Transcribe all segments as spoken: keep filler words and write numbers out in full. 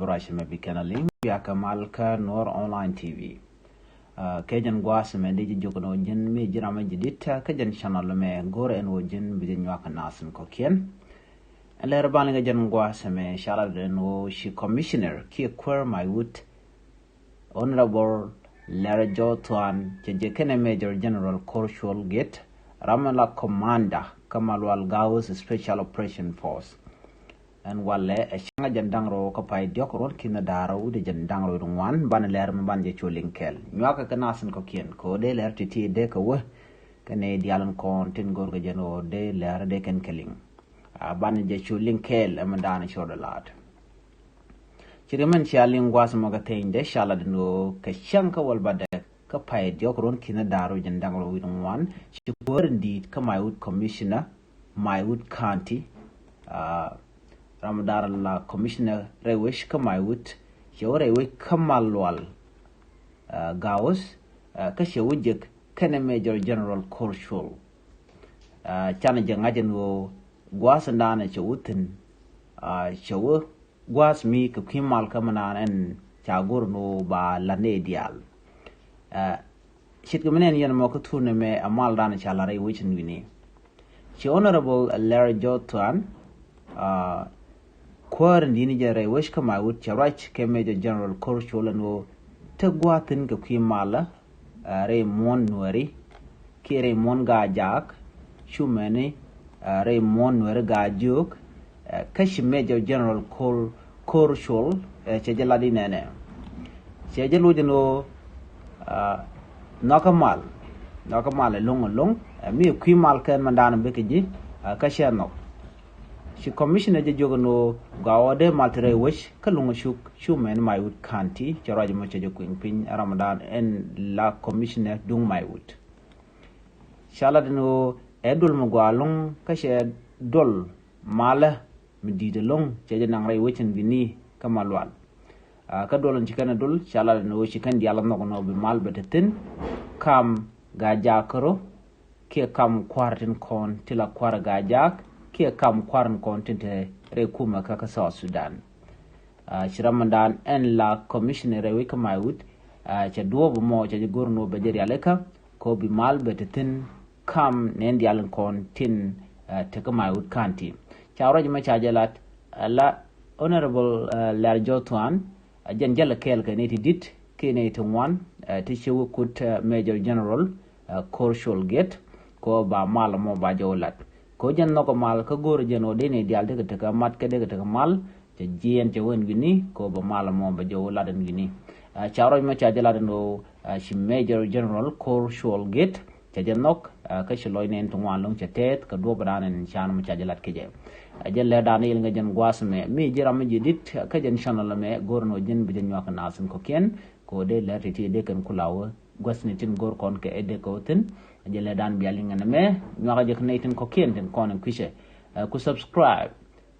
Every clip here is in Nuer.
Ruac mɛ bi kɛn a liŋ bia kɛ mal kä Nuɔr Online T V. Kɛ jɛn gua̱a̱th mɛ di ji̱ jok ni wä ji̱n mi ji̱ ram mi ji̱ dit kä jɛn channel mɛ go̱r ɛn wä ji̱n bi ji̱ nyuak kɛ nasin kɔkiɛn. Ɛn lɛr ban kɛ jɛn gua̱a̱th mɛ cala den wä ci commissioner kiɛ kuäär Maiwut, Honorable Lɛr Jɔ Thuan, cɛ jɛ kɛnɛ Major General Kor Chol Get, ram la commander kä Malual Gaos Special Operation Force. Ɛn walɛ ɛ cäŋ a jɛn da̱ŋ rɛw kä pay diɔk ruɔ̱n ki̱n da̱ŋ rɛw wi̱cdɛ jɛn da̱ŋ rɛw wi̱cdɛ ŋuan. Banɛ lɛr mi ban jɛ col liŋ kɛɛl nyuakä kɛ nasin kɔkiɛn kɛ ɣöö dee lɛr ti̱ti̱ dee kɛ wä. Kɛ nɛy diaal in kɔn tin go̱r kɛ jɛn ɣöö dee lɛr dee kɛn kɛ liŋ. A banɛ jɛ col liŋ kɛɛl ɛmɛ da̱a̱n col dee laat. Ci ri mɛn cia liŋ gua̱a̱th mɔ kɛ theny dee cala den ɣöö kɛ cäŋ kä wäl bädɛ kä pay diɔk ruɔ̱n ki̱n da̱ŋ rɛw wi̱cdɛ jɛn da̱ŋ rɛw wi̱cdɛ ŋuan, ci kuäär in di̱i̱t kä Maiwut commissioner, Maiwut County, ram mi da̱r la commissioner rɛy wec kä Maiwut, cɛ wä rɛy wec kä Malual Gaos, kä cɛ wä jek kɛnɛ Major General Kor Chol. Canɛ jɛ ŋa̱c ɛn ɣöö gua̱a̱th in da̱a̱n cɛ wä thi̱n, cɛ wä gua̱a̱th mi kɛ kui̱ mal kä mi naan ɛn ca go̱r ni wä ba la nɛy diaal. Ce̱tkɛ mi nɛn yɛn mɔ kä thun ɛmɛ ɛ mal da̱a̱n ca la rɛy wec in wi̱ni. Ci Honorable Lɛr Jɔ Thuan, kuäär in di̱i̱t ni jɛ rɛy wec kä Maiwut cɛ ruac kɛ Major General Kor Chol ɛn ɣöö te gua̱a̱th in kɛ kui̱ malä rɛy muɔ̱n Nuɛri kiɛ rɛy muɔ̱n Gaa-jaak, cu mɛni rɛy muɔ̱n Nuɛri Gaa-jiök. Kä ci Major General Kor Chol cɛ jɛ lat i̱ nɛnɛ, cɛ jɛ loc ɛn ɣöö nhɔkä mal, nhɔkä mal ɛlɔ̱ŋ ɛlɔ̱ŋ, mi kui̱ mal kɛn mandan bikɛ ji̱ kä cɛ nhɔk. Ci commissioner jɛ jiök ɛn ɣöö gɔaa ɣöö dee mal te rɛy wec kä luŋ cuk cu mɛn Maiwut County cɛ ruac mɔ cɛ jɛ kui̱ny piny ɛ ram mandan ɛn la commissioner duŋ Maiwut. Ca lat ɛn ɣöö ɛ duɔl mi gɔaa ɛlɔ̱ŋ kä cɛ duɔl malä mi di̱i̱t ɛlɔ̱ŋ cɛ jɛ naŋ rɛy wec in wi̱ni kä Malual. Kä duɔl in ci kɛn ɛ duɔl ca lat ɛn ɣöö ci kɛn diaal ɛ nhɔk ɛn ɣöö bi mal bɛ te thi̱n kam Gaa-jaak kärɔ̱ kiɛ kam kua̱r tin kɔn ti la kua̱r Gaa-jaak kiɛ kam kua̱r in kɔn tin te rɛy kumɛ kä kä South Sudan. Ci ram mandan ɛn la commissioner rɛy wec kä Maiwut cɛ duɔ̱ɔ̱p mɔ cɛ jɛ go̱r ni wä bɛ jɛ rialikä kɛ ɣöö bi mal bɛ te thi̱n kam nɛn diaal in kɔn tin te kä Maiwut County. Ca ruac mɛ ca jɛ lat la Honorable Lɛr Jɔ Thuan, jɛn jäl kɛɛl kɛ nɛy ti di̱t kiɛ nɛy ti ŋuan ti ci wä kut Major General Kor Chol Get kɛ ɣöö ba mal mɔ ba jɛ wä lat. Kɛ ɣöö jɛn nhɔk mal kä go̱o̱r jɛn ɣöö dee nɛy diaal dee kɛ tekɛ mat kɛ dee kɛ tekɛ mal, cɛ jiɛɛn cɛ wä ɛn wi̱ni kɛ ɣöö ba mal mɔ ba jɛ wä lat ɛn wi̱ni. Ca ruac mɔ ca jɛ lat ɛn ɣöö ci Major General Kor Chol Get cɛ jɛ nhɔk kä ci lɔc nɛn ti ŋuan lo̱ŋ cɛ tɛth kɛ duɔ̱ɔ̱p dan ɛn can mɔ ca jɛ lat kɛ jɛ. Ɛ jɛ lɛr dan il ŋɛ jɛn gua̱a̱th mɛ mi ji̱ ram mi ji̱ di̱t kä jɛn channel mɛ go̱o̱r ɛn ɣöö ji̱n bi jɛ nyuak kɛ nasin kɔkiɛn kɛ ɣöö dee lɛr ti̱ti̱ dee kɛn kula wä gua̱a̱th ni tin go̱o̱r kɔn kɛ ɛ dee kɛ wä thi̱n. Ɛ jɛ lɛr dan bia liŋ ɛn mɛ nyuak ɛ jɛ kɛ nɛy tin kɔkiɛn tin kɔn in kui̱cɛ. Ku subscribe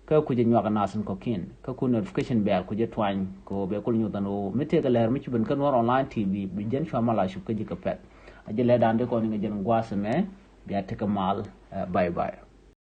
kä ku jɛ nyuak nasin kɔkiɛn kä ku notification bell ku jɛ tuany kɛ ɣöö bɛ kul nyuth ɛn ɣöö mi tëëkɛ lɛr mi ci ben kä Nuɔr Online T V bi jɛn cua mal a cup kä ji̱ kɛ pɛth. A jɛ lɛ dan di kɔn iŋɛ jɛn gua̱a̱th ɛmɛ bia tekɛ mal. Bye bye.